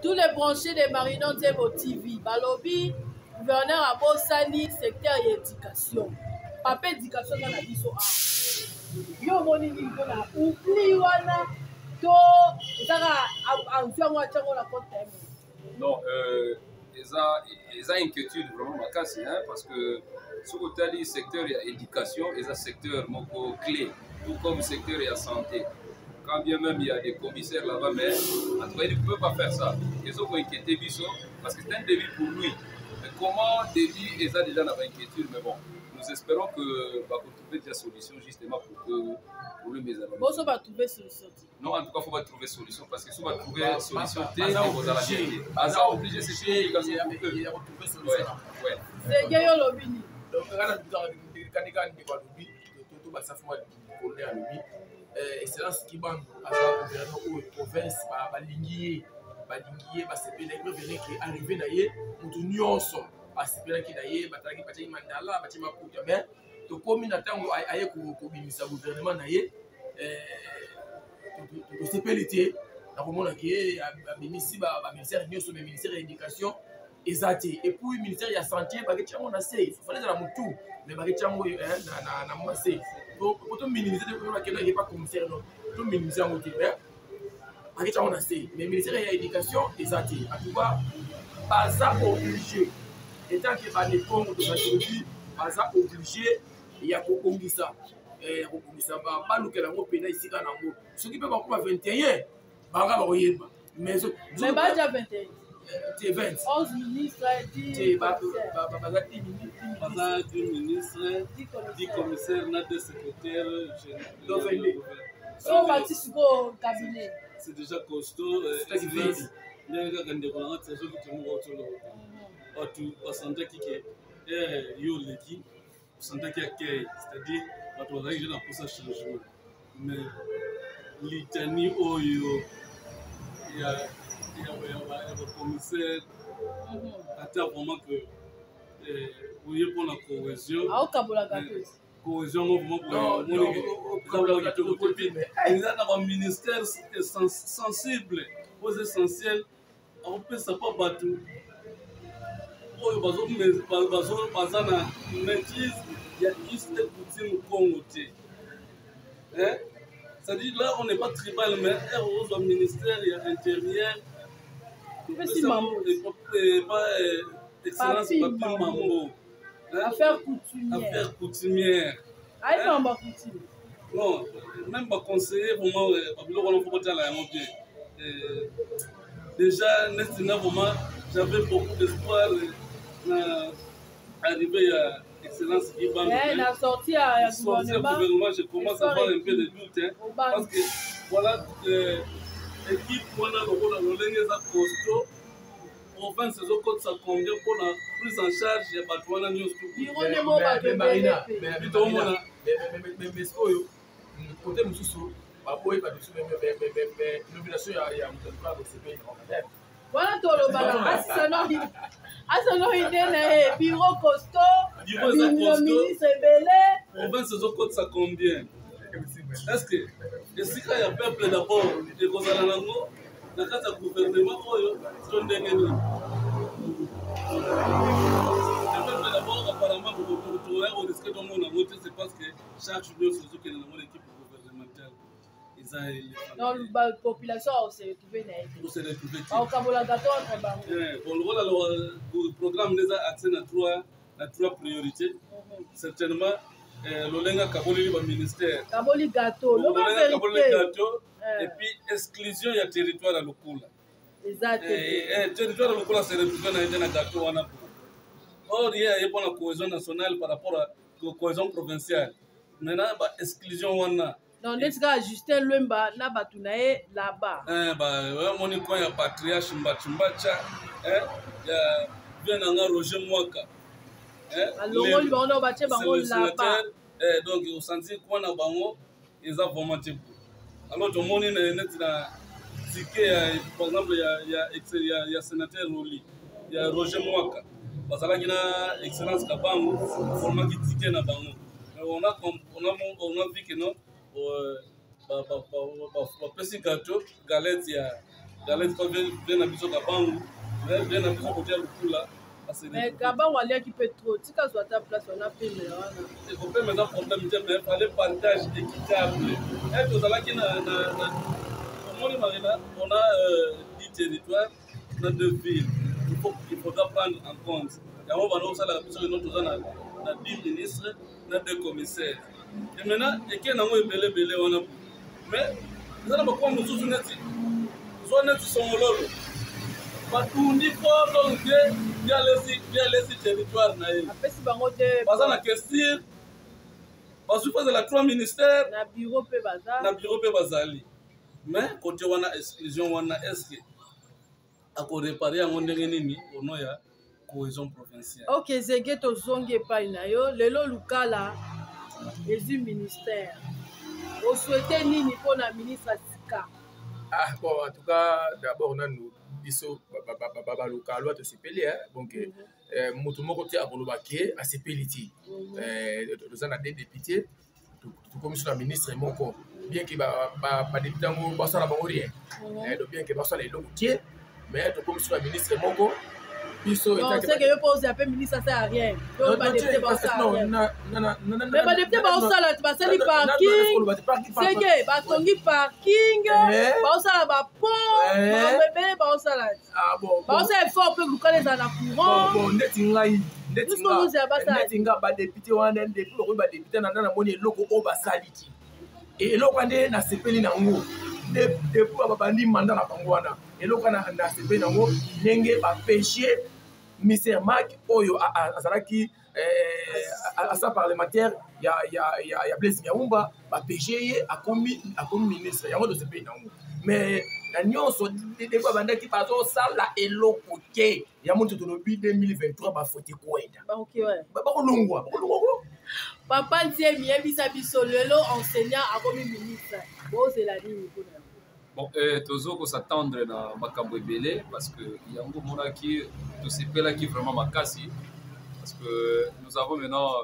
Tous les branchés de Marino Nzebo TV, balobi gouverneur abosani secteur ya éducation. Papa éducation aza na biso awa. Yo omoni nini mpona oubli wana to ezaka azwi yango atya yango na compte na ye? Non, eza inquiétude vraiment makasi, hein, parce que soki otali secteur ya éducation, eza secteur moko clé, tout comme secteur ya santé. Quand bien même il y a des commissaires là-bas, mais en tout cas, il ne peut pas faire ça. Ils ont inquiété biso parce que c'est un début pour lui. Mais comment début, ils ont déjà la inquiétude, mais bon, nous espérons que bah, pour trouver des solutions justement pour que pour le mes Bon, ça va trouver solution. Non, en tout cas, il faut pas trouver solution parce que si on va trouver solution, t'es baza obligé, c'est une obligation pour eux. Il a retrouvé solution. Ouais. C'est Gayo Lobini. Donc, regarde, Kanika Ndeko alobi, to basafuma colonel alobi, excellence Kibandu aza gouverneur oyo province balingi ye, balingi ye, basepelaki. Prévenir ke arrivé na ye, moto nyonso asepelaki na ye, batalaki, batiaki mandala, batie maputa. Mais tokomi na ntango aye kobimisa gouvernement na ye, tosepeli te na komona ke abimisi baministère nyonso, mais ministère ya éducation eza te. Et puis ministère ya santé, baketi yango na se. Fallait ezala motu, mais baketi yango na mwa se po tominimize te, bakendaki pa commissaire. Non, tominimize yango te, mais baketi yango na se, mais ministère ya éducation eza te. En tout cas, baza obligé, étant que banekongo tozali, baza obligé ya kobongisa, ya kobongisa, balukela yango mpena esika nango. Soki mpe bakoma 21, banga bakoyeba. Mais baja 21. Te, 20. 11 ministres, 10. Te, baza 10 ministres. Baza 10 ministres, 10 commissaires na 2 secrétaires. Donc 22. So bati sikoyo cabinet. C'est déjà costaud. Ndenge kaka ndeko nanga Trésor Kitomoko otoloba, bato basantaki ke yo oleki, osantaki accueil, c'est-à-dire bato bazalaki déjà na mposa changement. Mais litanie oyo ya bacommissaire, ata vraiment que oye mpona cohésion. Aokabolaka te. Cohésion ngo vraiment kitoko te. Eza na baministère sensible oyo essentiel, akopesa mpo bato oyo baza na maîtrise ya us et coutume Congo te. C'est-à-dire, là, on n'est pas tribal, mais ozwa ministère ya intérieur, excellence Papi Mambo. Affaire coutumière. Affaire coutumière. Ayi, mambo coutume. Non, même baconseiller vraiment, babiloko wana fo kotala yango bien. Déjà neti nga, vraiment, j'avais beaucoup d'espoir na arrivée ya excellence Guy Bandu. Na sortie ya gouvernement. Gouvernement, je commence à avoir un peu de doute, hein, parce que voilà, équipe wana lokola lolenge eza costaud, province ezokotisa combien mpona prise en charge ya bato wana nyonso? Tomona oyo côté mosusu baboyi bato mosusu, nomination ya moto alukaka kosepeli. Wana tolobaka asano ide na ye, bureau costaud, ministre ebele. Province ezokotisa combien? Est ce que esika ya peuple d'abord ekozala nango na kati ya gouvernement oyo to ndenge nini? Le peuple d'abord, apparemment toya korisquer tomona yango te. C'est parce que charge nyonso ezokende nango na équipe gouvernementale eza. Non, population ose retrouve na ye. Ose retrouve te. Bakokabola gâteau entre bango. Bon, lokola programme nde eza accès na trois priorités, certainement lolenge akaboleli baministère. Kaboli gâteau, loba. Vérité, gâteau et puis exclusion ya territoire ya Lukula. Eza te. Territoire ya Lukula se retrouve na ye te na gâteau wana. Or ye aye mpona cohésion nationale par rapport à cohésion provinciale. Maintenant, ba exclusion wana. Non, neti kaka Justin Lwemba na bato na ye là-bas. Omoni coin ya patriarche Mbatshimbatsha, ya bien nanga Roger Mwaka. Alongoli bango na batie bango là-bas. Donc osanti coin na bango eza vraiment te. Alors tomoni neti na ticket ya, par exemple, ya sénateur Roli, ya Roger Mwaka, bazalaki na excellence Kabango, formaki ticket na bango. On a vu que non, bapesi gâteau galette ya Galette pa vie na biso Kabangu, mais vie na biso kotia Lukula. Mais Kabangu aliaki mpe trop, tika azwa ata place wana pemela wana. Ekopema eza problème te, mais fallait partage équitable. E tozalaki na omoni Marina, on a 10 territoires na deux villes. Il faudra prendre en compte. Yango bana osalaka biso eno toza na 10 ministres na deux commissaires. Et maintenant eke nango ebele ebele wana, mais eza na bakwa mosusu neti zwa neti Songololo batundi fort, donc te ye alesi territoire na ye. Apesi bango te. Baza na questir, bazwi mpo ezala trois ministères. Na bureau mpe baza. Na bureau mpe bazali, mais côté wana exclusion wana, est ce que akorépare yango ndenge nini au nom ya cohésion provinciale? Ok, Zege, tozongi epai na yo. Lelo Lukala ezwi ministère, osouhaite nini mpona ministre ya sika? Ah bon, en tout cas, d'abord nanu biso Balukalwa tosepeli. Donc moto moko te akoloba ke asepeli te. Toza na deux députés, tokomi so na ministre moko, bien ke badéputé yango basala bango rien, donc bien ke basala eloko te, mais tokomi so na ministre moko, biso Seke yo mpo ozala mpe ministre asala rien, badéputé baosala, mais badéputé baosala, basali parking, seke batongi parking, baosala bapont, makambo ebele baosala, baosala effort mpe Lukala ezala na courant. Ndeti ngai, ndeti nga, badéputé wana, depuis bakomi badéputé, na namoni eloko oyo basali te. Eloko wana nde nasepeli nango depuis babandi mandat na bango wana. Eloko wana nasepeli nango, ndenge bapêche Mr Mark oyo azalaki asa parlementaire ya Blaise Nyaumba, bapêche ye, akomi ministre. Yango tosepeli nango. Mais na nyonso, depuis babandaki, bazosala eloko te. Yango nto tolobi 2023 bafote kwenda, bakolongwa, bakolongwa ko. Papa Ntiemi, yebisa biso, lelo enseignant akomi ministre, bozela nini mpona yango? Bon, tozo kos'attendre na makambo ebele, parce que yango omonaki tosepelaki vraiment makasi, parce que nous avons maintenant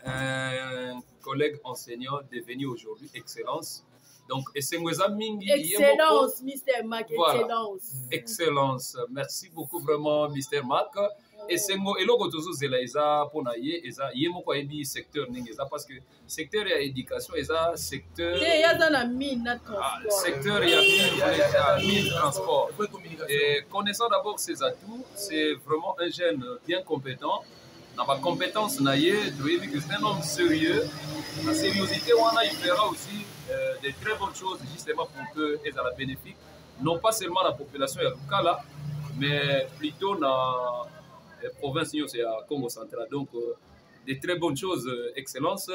un collègue enseignant devenu aujourd'hui excellence. Donc esengo eza mingi. Excellence Mr Mac. Voilà. Excellence. Excellence, merci beaucoup vraiment, Mr Mac. Esengo, eloko tozozela eza mpona ye, eza ye moko ayebi secteur ndenge eza, parce que secteur ya éducation eza secteur Te, ye aza na mine na Ah, transport. Secteur ya mine, transport. Et connaissant d'abord ses atouts, c'est vraiment un jeune bien compétent. Dans ma compétence na ye, toyebi que c'est un homme sérieux. La sérieuxité wana, il fera aussi de très bonnes choses, justement pour que ezala bénéfique non pas seulement la population ya Lukala, mais plutôt na province nyonso ya Congo Central. Donc de très bonnes choses, excellence,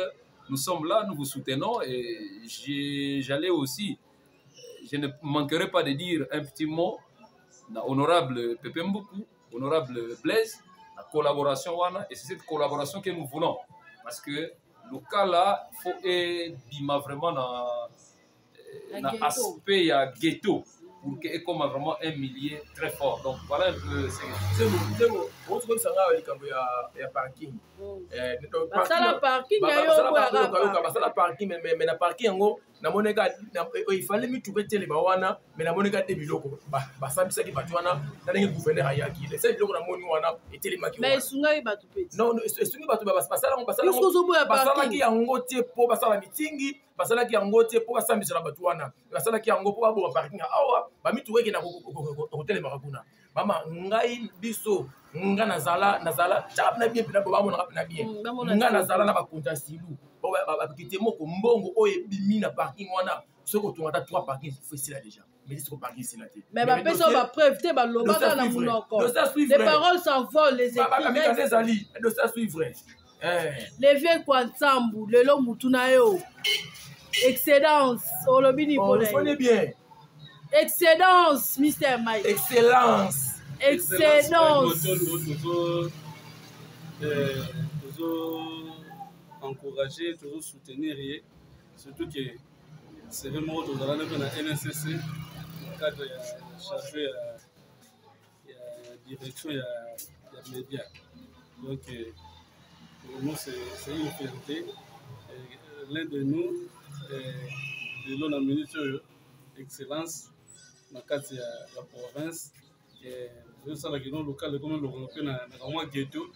nous sommes là, nous vous soutenons. Et j'allais aussi, je ne manquerai pas de dire un petit mot na honorable Pepe Mbuku, honorable Blaise, la collaboration wana, et c'est cette collaboration que nous voulons, parce que Lukala faut ebima vraiment na ghetto. Aspect ya ghetto pour que ekoma vraiment un milieu très fort. Donc voilà un peu. Okomisanga likambo ya parking. Basala parking ya yo boyaka. Basala parking, mais na parking yango namoneka ifale mituka etelema wana, mais namoneka te biloko basambisaki bato wana na ndenge gouverneur ayaki. Esa biloko namoni wana etelemaki. Mais esungaki bato mpe. Non, esungi bato, Puisque ozoboya basalaki parking. yango te mpo basala mitingi, basalaki yango te mpo basambisela bato wana, basalaki yango mpo baboma parking awa, bamituka ekenda kotelemaka kuna. Mama ngai, biso, nga nazala tiaka mpena bien, mpena bamonaka mpena bien. Bamona. Nga nazala na bakonzi ya silu, bakite moko mbongo oyo ebimi na parking wana, soki otonga ata 3 parking, faut esila déjà, mais soko parking esila te. Mais bapesa oyo bapreuve te, balobaka na monoko. Les paroles s'envolent, les Bamikanda écrits. Ezali dossier à suivre. Le vieux Kwansambu, lelo mutu na yo excellence, olobi nini mpona Soni ye? Bien. Excellence Mr Mike. Excellence. Excellence. Tozo encourager, tozo soutenir ye, surtout que série moko tozala mpe na NSCC na cadre ya charge ya direction ya média. Donc pour nous, c'est une fierté. L'un de nous, lelo na minute oyo, excellence. Na kati ya province ezosala kino lokal ekomi lokongo mpe na kamwa ghetto,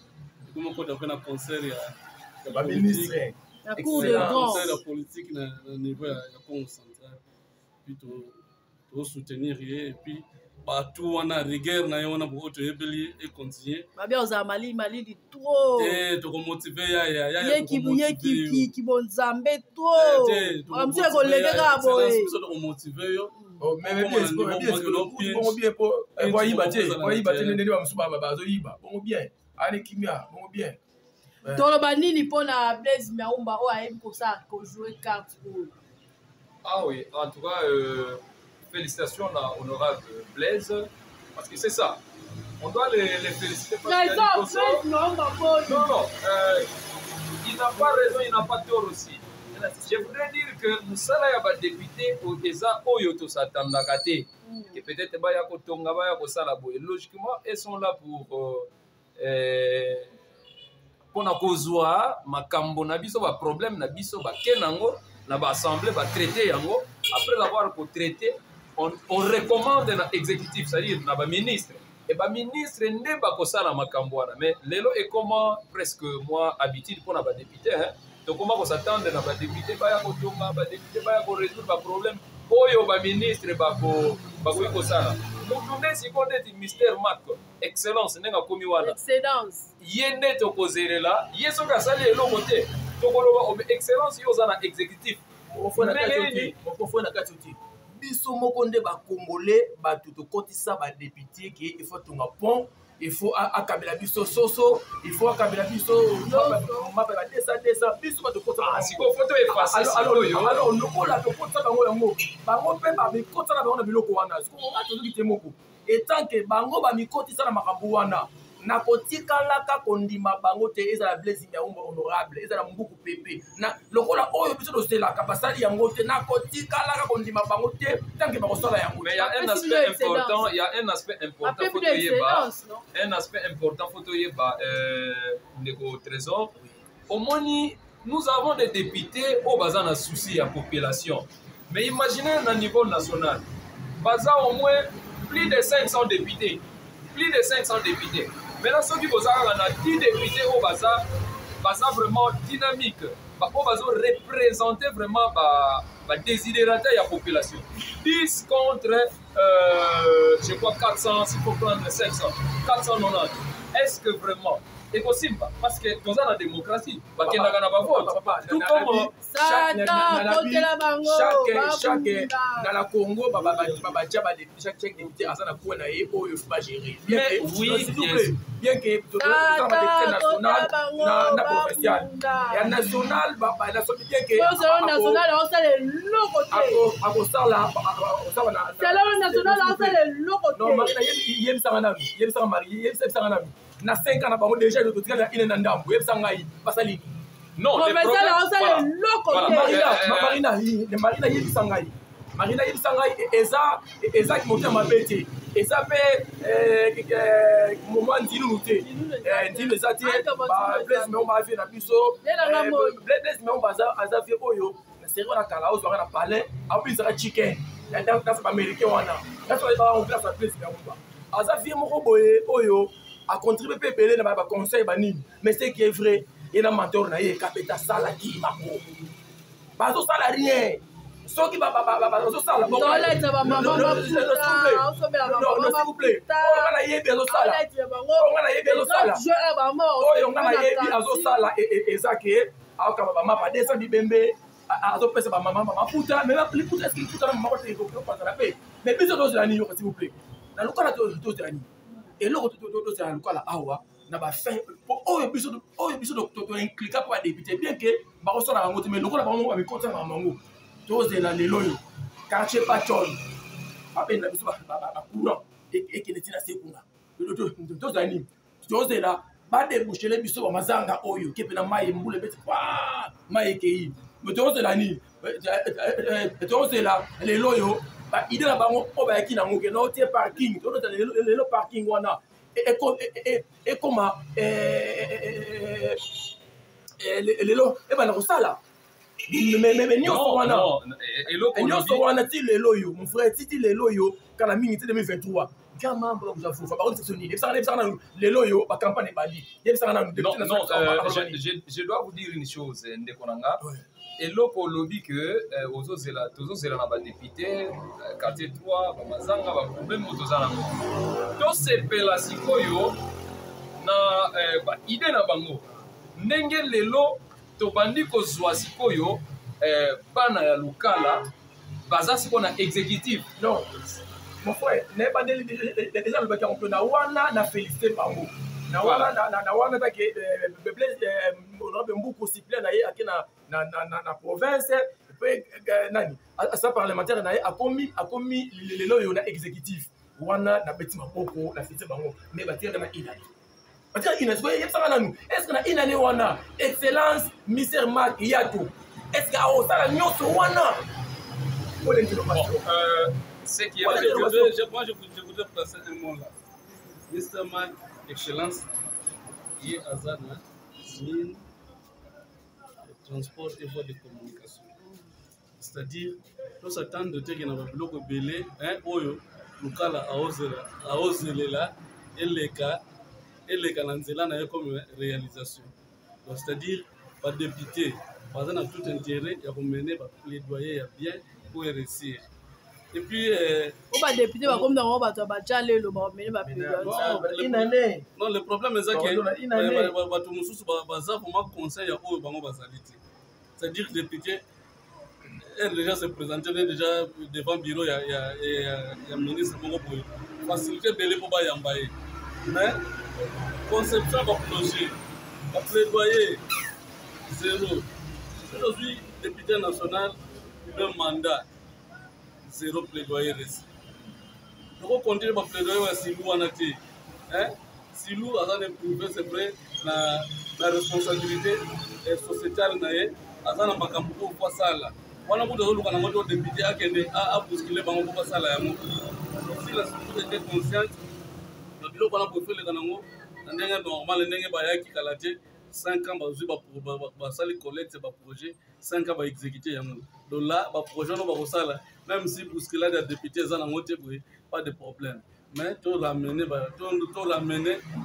ekomi okota mpe na concert ya baministre, concert ya politique na niveau ya Congo Central. Puis tozosoutenir ye, et puis bato wana, rigueur na ye wana oyo toyebeli ye econtinue. Babia ozala malili malili trop. Te, tokomotive yaya. Ye kibonzambe trop, mosusu ekoleke kaka boye. Biso tokomotive yo. Bongo bien, po bayiba te, bayiba te ndenge bamosusu bazoyiba. Bongo bien, ale kimia, bongo bien. Toloba nini mpona Blaise Miaumba oyo ayebi kosala, kojouer carte oyo? Ah oui, en tout cas, félicitations à honorable Blaise, parce que c'est ça. On doit les féliciter parce que non, non, il n'a pas raison, il n'a pas tort aussi. Je voudrais dire que mosala ya badéputé eza oyo tosatandaka te, que peut-être baya kotonga, baya kosala boye. Logiquement, ils sont là pour mpona kozwa makambo na biso, baproblème na biso, bake nango na baassemblée, batraite yango. Après avoir kotraite, on recommande na exécutif, c'est-à-dire na baministre, e baministre nde bakosala makambo wana. Mais lelo ekoma presque mwa habitude mpona badéputé, hein? Tokoma kosatendre na badéputé baya kotonga, badéputé baya korésoudre baproblème oyo baministre bakoki kosala. Mutu nde sikoyo ndeti Mister Mark Excellence, ndenge akomi wana, Excellence, ye nde tokozelela ye. Soki asali eloko te, tokoloba obe Excellence, yo oza na exécutif. Okofoi na kati te. Biso moko nde bacongolais, bato tokotisa badéputé ke il faut tonga pont, il faut akabela biso soso, il faut akabela biso mapa ba 200 200. Biso bato tokotisa. Sikoyo faut toeffacer sikoyo. Alors lokola tokotisa bango yango, bango mpe bamikotisa na bango na biloko wana. Sikoyo tozoki te moko etant que bango bamikotisa na makambo wana, nakotikalaka kondima bango te. Ezala Blaise Miaumba honorable, ezala Mbuku Pepe na lokola oyo biso toselaka, basali yango te. Nakotikalaka kondima bango te tant que bakosala yango. Mais il y a un aspect important, il y a un aspect important, faut toyeba un aspect important, faut toyeba, ndeko Trésor. Omoni, nous avons des députés oyo baza na souci ya population, mais imaginez na niveau national baza au moins plus de 500 députés, plus de 500 députés. Maintenant, soki boza kaka na 10 députés oyo baza vraiment dynamique, oyo bazo représenter vraiment badesiderata ya population, 10 contre je crois 400, s'il faut prendre 500, 490, est-ce que vraiment ekosimba? Parce que toza na démocratie, bakendaka na bavote, tout comme Kotela bango. Chaque na la Congo, batia chaque député aza na coin na ye oyo faut bagérer. Bien, oui, bien que toza badéputé national na provincial, ya national bien que national aosala eloko te. Akosala. Salon national aosala eloko te. Non, Marina, yebisanga nanu, yebisanga Marie, yebisanga nanu, na 5 ans na bango déjà, totikali na ine na ndambo. Yebisa ngai, basali nini? Non, provincial aosala eloko te. Marina, Marina, yebisa ngai, Marina, yebisa ngai, eza motema mabe te, eza mpe mwa nzilulu te, nzilu eza te. Blaise Meomba avie na biso, Blaise Meomba aza vie oyo na seri wana kala ozwaka na palais, aobilisaka chicken nasa baaméricain wana, nasa place ya Blaise Meomba. Aza vie moko boye oyo acontribue mpe ebele na baconseil banini. Mais ce qui est vrai, ye na mentor na ye Kapeta asalaki bango, bazosala rien. Soki bazosala, s'il vous plaît, oyo nga nayebi azosala, oyo nga nayebi azosala, oyo nga nayebi azosala eza ke aokaba bamapa 200 bibembe, azopesa bamama bamaputa. Mais liputa, est-ce liputa na mama te ekopanzana mpe? Mais biso tozela nini? Yoka, s'il vous plaît, na lokala tozela nini? Eloko tozela na lokala awa na bafin oyo biso toimplika mpo badéputé, bien que bakosala bango te, mais lokola bango moko bamikotisa na bango, tozela lelo oyo quartier Pachol babenda biso bacourant ekende ntina se kuna. Tozela nini? Tozela badébouchele biso bamazanga oyo ke mpe na mai mbula ebeti, mai ekei. Tozela nini? Tozela lelo oyo baidée na bango oyo bayaki nango ke notie parking. Tozela lelo parking wana ekoma lelo, ebanda kosala. Mais nyonso wana, nyonso wana ti lelo oyo, mon frère, ti lelo oyo, kala mingi ti 2023, gama kozwa fufa bakondiso nini? Yebisaka nanu, lelo oyo bacampagne ebandi, yebisaka nanu. Non, non, je dois vous dire une chose, ndeko na nga. Eloko olobi ke ozozela, tozozela na badéputé quartier 3, bamazanga, baproblème oyo toza nango, tosepela sikoyo na baidée na bango, ndenge lelo tobandi kozwa sikoyo bana ya Lukala baza sikoyo na exécutif. Non, mon frère, nayebandeli déjà, alobaki yango mpe na wana, na félicité bango na wana, na wana take Blaise, honorable Mbuku, supplé na ye ake na province mpe nani asa parlementaire na ye akomi lelo oyo na exécutif wana. Nabeti maboko, na félicité bango, mais batikaka na inani, batikaka inani. Sikoyo yebisaka nanu, est ce que na inani wana, excellence Mister Mark Yato, est ce que aosala nyonso wana? Bon, ce qui est Moi, je voudrais placer un mot là. Mr. Mark, excellence, ye aza na mine, transport et voie de communication. C'est-à-dire, tos'attendre te ke na babiloko ebele oyo Lukala aozelela eleka na nzela na ye comme réalisation. Donc, c'est-à-dire, badéputé baza na tout intérêt ya komene baplaidoyer ya bien pour réussir. Et puis O badéputé bakomi nango bato ya batya lelo, bakomene baplaidoyer. Non, le problème eza ke bato mosusu baza vraiment conseil ya oyo bango bazali te. C'est-à-dire, député elle déjà se présenter déjà devant bureau ya ministre moko boye, facilité ebele mpo bayamba ye, mais conception ya baprojet, baplaidoyer, zéro. Soki ozwi député national, deux mandat, zéro plaidoyer réussi. Tokocontinue baplaidoyer ya Silu wana te. Silu aza na prouvé, c'est vrai, na responsabilité sociétale na ye, aza na makambo oyo po asala wana. Kutu azoluka nango to député akende abousculer bango mpo basala yango. Si la structure était consciente na biloko wana, bofeleka nango na ndenge normal, ndenge bayaki kala te, 5 ans bazwi, basali collecte baprojet, 5 ans baexécute yango. Donc là, baprojet wana bakosala, même si bousculade ya député eza nango te boye, pas de problème. Mais to ramener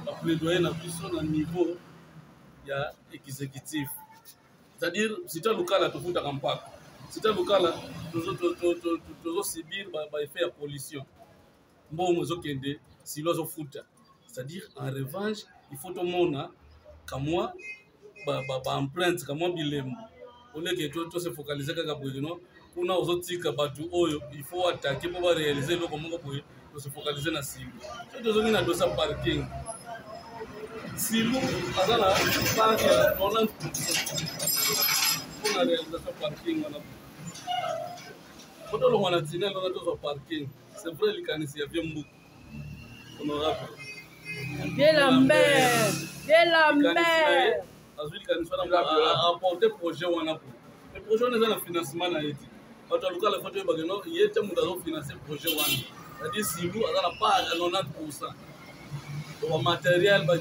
baplaidoyer na biso na niveau ya exécutif. C'est-à-dire, cité Lukala tofutaka mpaka, cité Lukala tozosubir baeffet ya pollution, mbongo ezokende, silo azofuta. C'est-à-dire, en revanche, il faut tomona kamwa baempreinte, kamwa bilembo, oleke tose focaliser kaka boye. No, kuna ozotika bato oyo il faut attaquer mpo baréaliser eloko moko boye. Tose focaliser na Silu. So tozongi na dossier parking, Silu aza na part ya 90 mpona réalisation parking wana. Po tolongwa na tunnel wana, tozwa parking. C'est vrai, likanisi ya vieux Mbuku, honorable Vieux Lambert, vieux Lambert. Azwi likanisi wana, apporte projet wana po mais projet wana eza na financement na ye te. Bato ya Lukala, faut toyebake no ye te moto azofinance projet wana. C'est-à-dire, Silu aza na part ya 90, bamatériel. Donc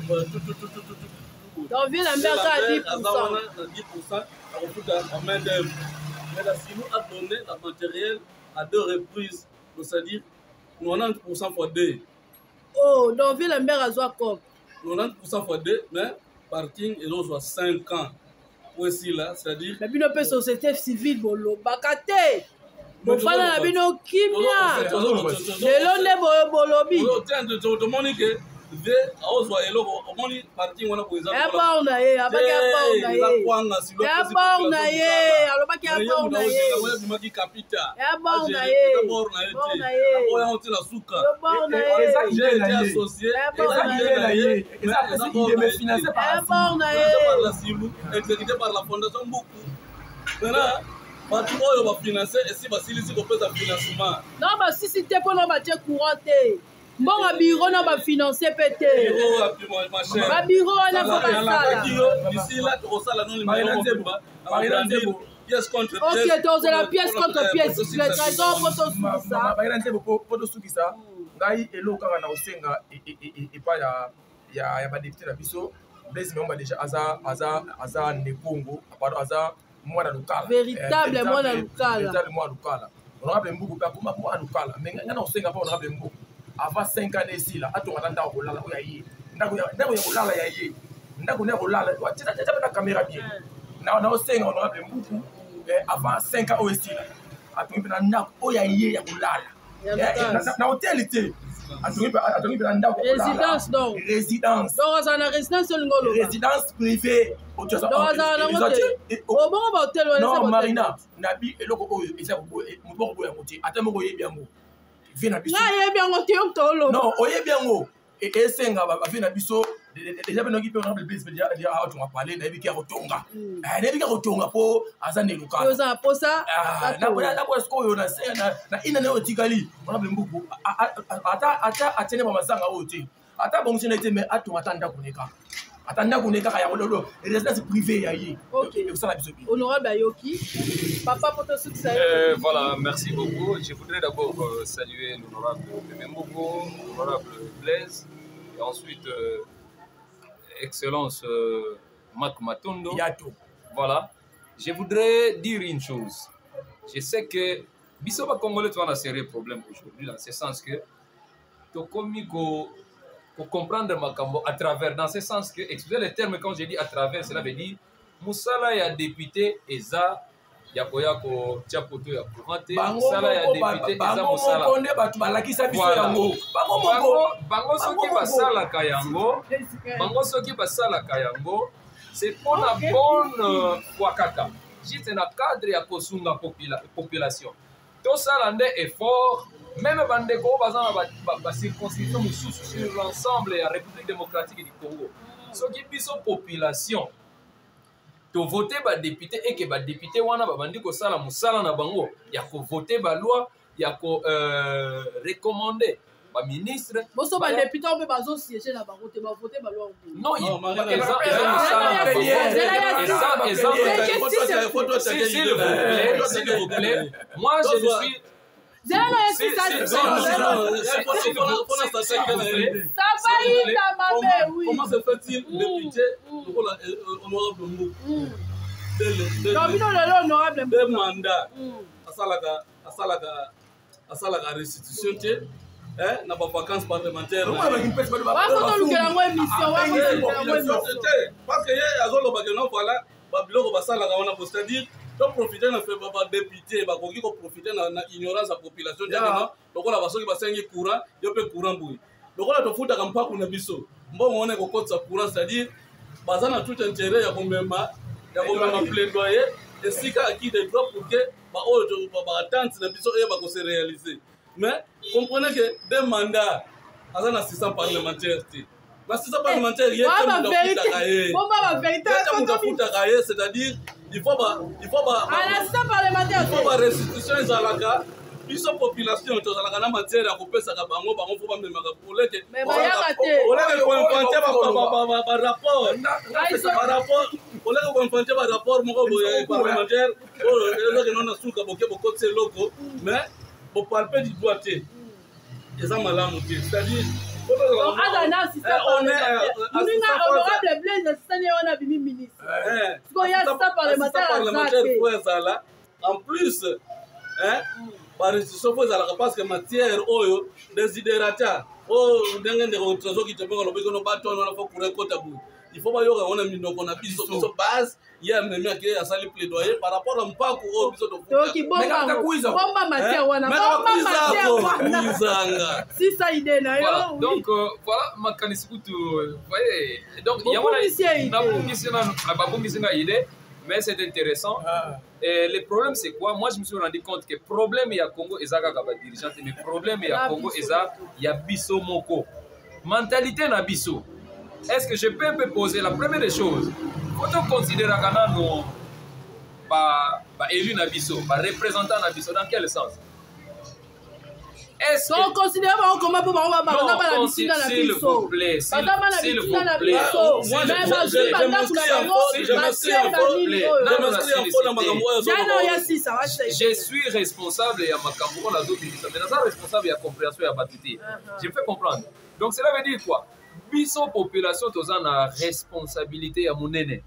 vieux Lambert aza 10. Aza wana na 10, akofuta en main d'œuvre, mais la Silu a donné la matériel à deux reprises, donc c'est-à-dire 90 fois 2. Oh, donc vieux Lambert azwa cope. 90 fois 2, mais parking ezozwa 5 ans po esila, c'est-à-dire Na bino mpe société civile bolobaka te, bofanda na bino kimia. Lelo nde bolobi. Tomoni ke ve aozwa eloko, omoni parking wana boye. Abor na ye, abaki abor na ye, abor na ye, alobaki abor na ye. Abimaki kapita. Abor na ye. Abor na ye te, oyo yango ti na suka. Bor na ye. J'ai été associé. Eza na ye, eza financé par Abor na ye. Par la Silu, exécuté par la fondation Mbuku. Maintenant, bato oyo bafinance esi basilisi kopesa financement. Non, basisi te, mpona batie courant te. Mbongo biro na bafinance mpe te, babiro wana fo basala. D'ici là, tokosala no numéro pièce contre pièce. Ok, tozela pièce contre pièce, le trésor, mpo tosukisa. Bayela nzembo mpo tosukisa. Ngai eloko kaka na kosenga epai ya badéputé na biso, Blaise Meomba, déjà aza Nekongo, pardon, aza Mwana Lukala. Véritable mwana Lukala. Véritable mwana Lukala. Honorable Mbuku mpe akoma mwana Lukala. Mais ngai na kosenga mpe honorable Mbuku avant 5 ans esila, atonga na ndako kolala oyo ya ye, ndako ya kolala ya ye, ndako ya kolala tia mpe na caméra bien. Na osenga honorable Mbuku avant 5 ans oyo esila, atongi mpe na ndako oyo ya ye ya kolala, na hôtel te, atongi mpe na ndako. Résidence donc. Résidence. Donc azala na résidence, olingi oloba. Résidence privée. Donc azala nango te, obongo bahôtel wana. Non, Marina, nabi eloko oyo eza moto moko boya yango te, ata moko oyebi yango, vie na biso. Nga ayebi yango te, yo moto oloba. Non, oyebi yango. Esenga bavie na biso déjà mpe noki mpe honorable Blaise mpe déjà aotonga pale, nayebi ke akotonga, nayebi ke akotonga mpo aza nde Lukala. Oza na posa. Nakoya sikoyo na ina nayo etikali, honorable Mbuku ata atiene bamasanga oyo te, ata bongisi na ye te, mais atonga ata ndako ne kaka, ata ndako ne kaka ya lolo, résidence privée ya ye, ekosala biso bien. Honorable ayoki papa po tosukisa. Voilà, merci beaucoup. Je voudrais d'abord saluer l'honorable Bébé Mboko, l'honorable Blaise, et ensuite Excellence Mac Matondo. Yato. Voilà. Je voudrais dire une chose. Je sais que biso ba Congolais tu un sérieux problème aujourd'hui, dans ce sens que tokomi ko comprendre makambo à travers, dans ce sens que, excusez le terme, quand j'ai dit à travers, cela veut dire mosala ya député eza ya koya kotia poto ya courant te, mosala ya député eza mosala Bango nde bato balakisa biso yango, bango moko. Bango soki basalaka yango, bango soki basalaka yango, c'est mpona bonne foi kaka, juste na cadre ya kosunga population. Tosala nde effort, même bandeko oyo baza na bacirconscription mosusu sur l'ensemble ya République démocratique du Congo, soki biso population tovote badéputé, eke badéputé wana babandi kosala mosala na bango ya kovote baloi, ya korecommander baministre. Boso badéputé oyo mpe bazosiége na bango te, bavote baloi. Non, eza mosala na bango, eza. S'il vous plaît, s'il vous plaît, moi je ne suis Zela. Ça va, mabe, oui. Comment se fait-il, député lokola honorable Mbuku, bino lelo honorable deux mandats, asalaka restitution te na bavacances parlementaire? Wakotolukela yango émission. Parce que ye azolobaka no, voilà, babiloko basalaka wana, c'est-à-dire toprofite na fe badéputé bakoki koprofite na ignorance ya population te. No, lokola basoki basengi courant, yo mpe courant boye, lokola tofutaka mpaku na biso, mbongo wana ekokotisa courant, c'est-à-dire baza na tout intérêt ya komema plaidoyer esika acquis de droit pour que baoyo baattente na biso oyo bakose réaliser. Mais comprenez que deux mandats, aza na assistant parlementaire te. L'assistant parlementaire, ye te moto afutaka ye, ye te moto afutaka ye, c'est-à-dire il faut ba Assistant parlementaire. Il faut ba restitution ezalaka. Biso population tozalaka na matière ya kopesaka bango, bango faut bamemaka oleke oleke koinvente barapport, barapport oleke koinvente barapport moko boye parlementaire oyo eloko eno na suka boke bokotisa eloko, mais bopalpe du doigt te, eza malamu te, c'est-à-dire Aza na assistant parlementaire, moninga honorable Blaise, assistant ye wana abimi ministre, sikoyo assistant parlementaire aza te. Faut ezala en plus barestitution, faut ezalaka, parce que matière oyo desiderata oyo ndenge ndeko Trésor Kitebenga alobi kono bato wana faut courant ekota boye, il faut bayoka yango na minoko na biso, biso base. Ye amemi, ake asali plaidoyer par rapport na mpaku oyo biso. Toki bomba matière wana, bomba matière wana. Tokuizanga. Sisa idée na yo. Donc voilà, makanisi kutu, voyez, donc yango nabungisi nanu, babungisi nga idée, mais c'est intéressant. Et le problème, c'est quoi? Moi, je me suis rendu compte que problème ya Congo eza kaka badirigeant te, mais problème ya Congo eza ya biso moko, mentalité na biso. Est-ce que je peux un peu poser la première des choses? Faut toconsidéraka nano baélu na biso, bareprésentant na biso, dans quel sens? Est-ce que considère bango comment, mpo bango baza bana bitinda na biso, baza bana bitinda na biso, mais bazwi bandako na bango batie banini oyo ya sisa. Je suis responsable ya makambo oyo nazobimisa, mais naza responsable ya compréhension ya bato te. Je me fais comprendre? Donc cela veut dire quoi? Biso population toza na responsabilité ya monene.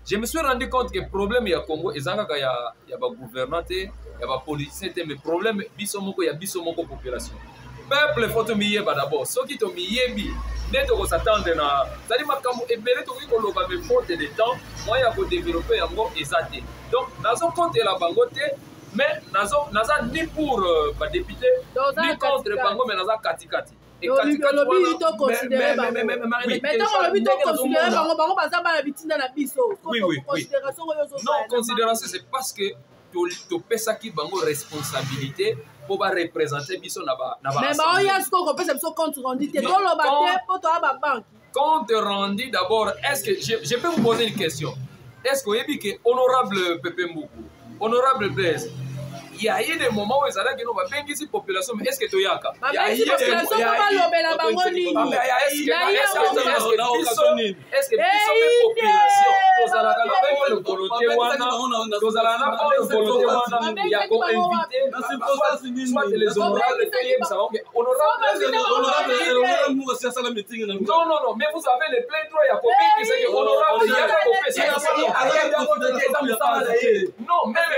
Je me suis rendu compte que problème ya Congo eza kaka ya bagouvernant te, ya bapoliticien te, mais problème biso moko, ya biso moko population. Peuple, faut tomiyeba d'abord. Soki tomiyebi nde tokos'attendre na zali makambo ebele tokoki koloba, mais faute de temps, moyen ya kodévelopper yango eza te. Donc nazokontela bango te, mais naza ni pour badéputé ni contre bango, mais naza katikati. Olobi toconsidérer bango, mais ntango olobi toconsidérer bango, bango baza bana bitinda na biso. Considération oyo? Non, considération, c'est parce que topesaki bango responsabilité mpo bareprésente biso na Mais baoya sikoyo kopesa biso compte rendu te. Toloba te mpo toya babanke. Compte rendu d'abord, est-ce que je peux vous poser une question? Est-ce que oyebi ke honorable Pepe Mbuku, honorable Blaise, il y a eu des moments où ezalaki no babengisi population, mais est-ce que toyaka? Babengisi population mpo balobela bango nini? Est-ce que biso mpe population tozalaka na bonne volonté wana? Tozalaka na bonne volonté wana ya koinviter soit les honorables, toyebisa bango ke honorable, non, non, non, mais vous avez le plein droit ya kobengisa ke honorable yaka kopesa. Non, même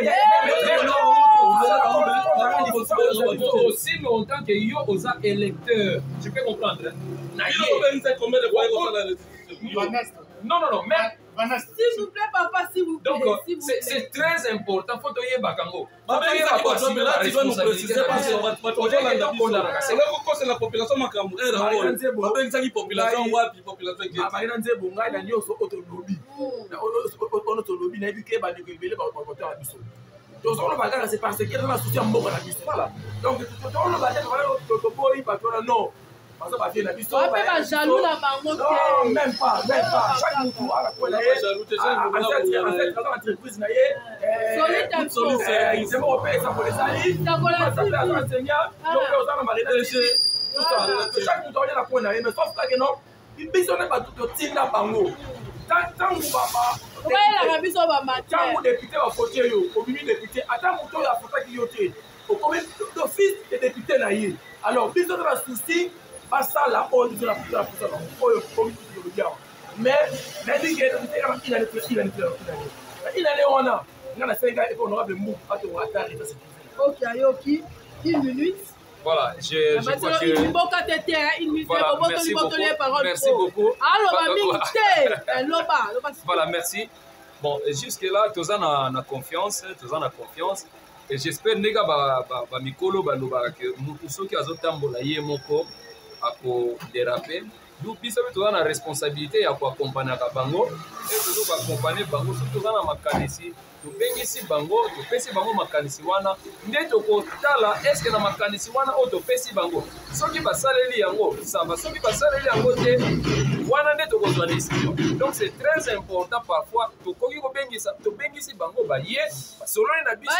aussi longtemps que yo oza électeur, tu peux comprendre. Non, non, non, mais S'il vous plaît, papa, s'il vous plaît. Donc c'est très important, faut toyebaka yango. Kokosela population makambo babengisaki population wapi? Population? Marina Nzebo, ngai na nyonso oyo tolobi, oyo tolobi, nayebi ke bandeko ebele bakotala biso. Tozoloba kaka, c'est parce que eza na souci ya mboka na biso. Voilà, donc toloba te toboyi bato wana. Non, baza bavieux na biso. Mpe bajaloux na bango te. Même pas, même pas. Chaque mutu alakola ye aza na entreprise na ye, nzembo mpe esakola ezali enseignant, yo mpe oza na Marina TV, chaque mutu aoya na point na ye. Mais sauf kake non, biso nde bato totinda bango ntango Bayelaka biso. Ntango député bafote yo, obimi député, ata moto oyo afotaki yo te, okomi d'office de député na ye. Alors biso to na souci basala oyo biso na pusa oyo komi tolobi awa. Mais nayebi ke inane wana nga nasenga epe honorable Mbuku atongo ata état sécurisé. Ok, ayoki une minute. Voilà, je crois que Mboka te te, une minute. Voilà, merci beaucoup. Merci beaucoup. Aloba mingi te, loba, loba. Voilà, merci. Bon, jusque-là, toza na confiance, toza na confiance. Et j'espère ndenge ba mikolo balobaka ke mutu soki azotambola ye moko akodéraper. Du biso mpe toza na responsabilité ya koaccompagnaka bango e tozo koaccompagner bango. Soki toza na makanisi, tobengisi bango, topesi bango makanisi wana, nde tokotala eske na makanisi wana oyo topesi bango, soki basaleli yango samba, soki basaleli yango te, wana nde tokozwa décision. Donc c'est très important. Parfois tokoki kobengisa, tobengisi bango, baye, basololi na biso.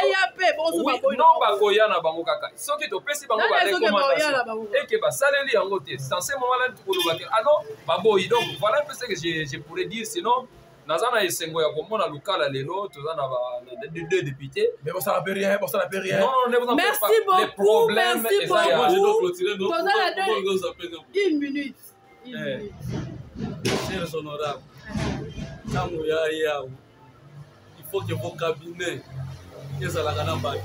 Non, bakoya na bango kaka soki topesi bango barecommandation eke basaleli yango te. Dans ce moment là tokoloba te: ah non, baboyi. Donc voilà un peu ce que je pourrais dire. Sinon naza na esengo ya komona Lukala lelo toza na deux députés. Mais bosala pe rien, bosala pe rien. Non, non, ne vous en Merci faites pas. beaucoup. Les problèmes, merci beaucoup. Toza na deux, une minute, une minute. Chers honorables, ntango ya yawo, il faut que vos cabinets ezalaka na bato.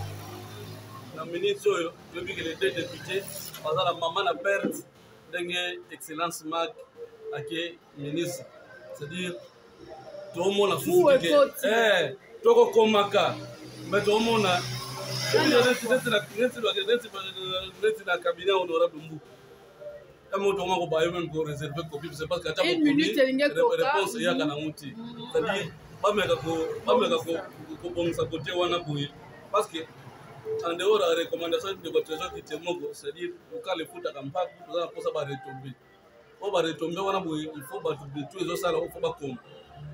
Na minute oyo toyebi ke les deux députés baza na mama na perte, ndenge excellence Mark ake ministre, c'est-à-dire toomona susu te, tokokomaka, mais toomona neti na cabinet honorable Mbuku, moto moko bayo même koréserver copie, c'est parce que ata réponse eyaka nango te. C'est-à-dire bameka kobongisa kote wana boye, parce que en dehors ya recommandation de trésor kite moko, c'est-à-dire lokala efutaka mpaku, toza na mposa baretombées. Oyo baretombées wana boye, il faut bato betu ezosala, faut bakoma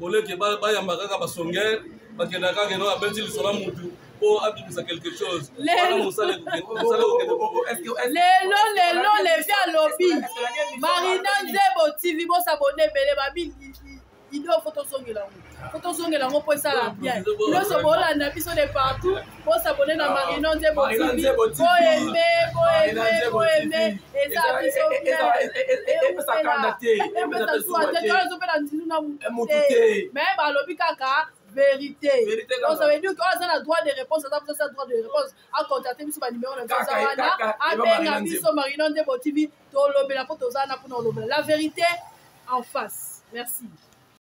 oleke bayamba kaka basongere, bakenda kaka eno abeti lisolo ya mutu mpo abimisa quelque chose wana mosala. Lelo lelo levi alobi Marina Nzebo TV, bos'abonner ebele. Babi idée, faut tozongela yango, faut tozongela yango mpo esala bien. Nyonso bolanda biso de partout, bos'abonner na Marina Nzebo TV. Boaimer, boaimer, boaimer, eza biso bien. Epesa kanda te, epesa zuwa te, ezopela nzilu na mutu te, mais balobi kaka vérité. Donc ça veut dire que oyo aza na droit de réponse, aza mposa droit de réponse, acontacte biso, banimero na biso eza wana, abenga biso Marino Nzembo TV, tolobela mpo toza wana mpona olobela la vérité en face. Merci.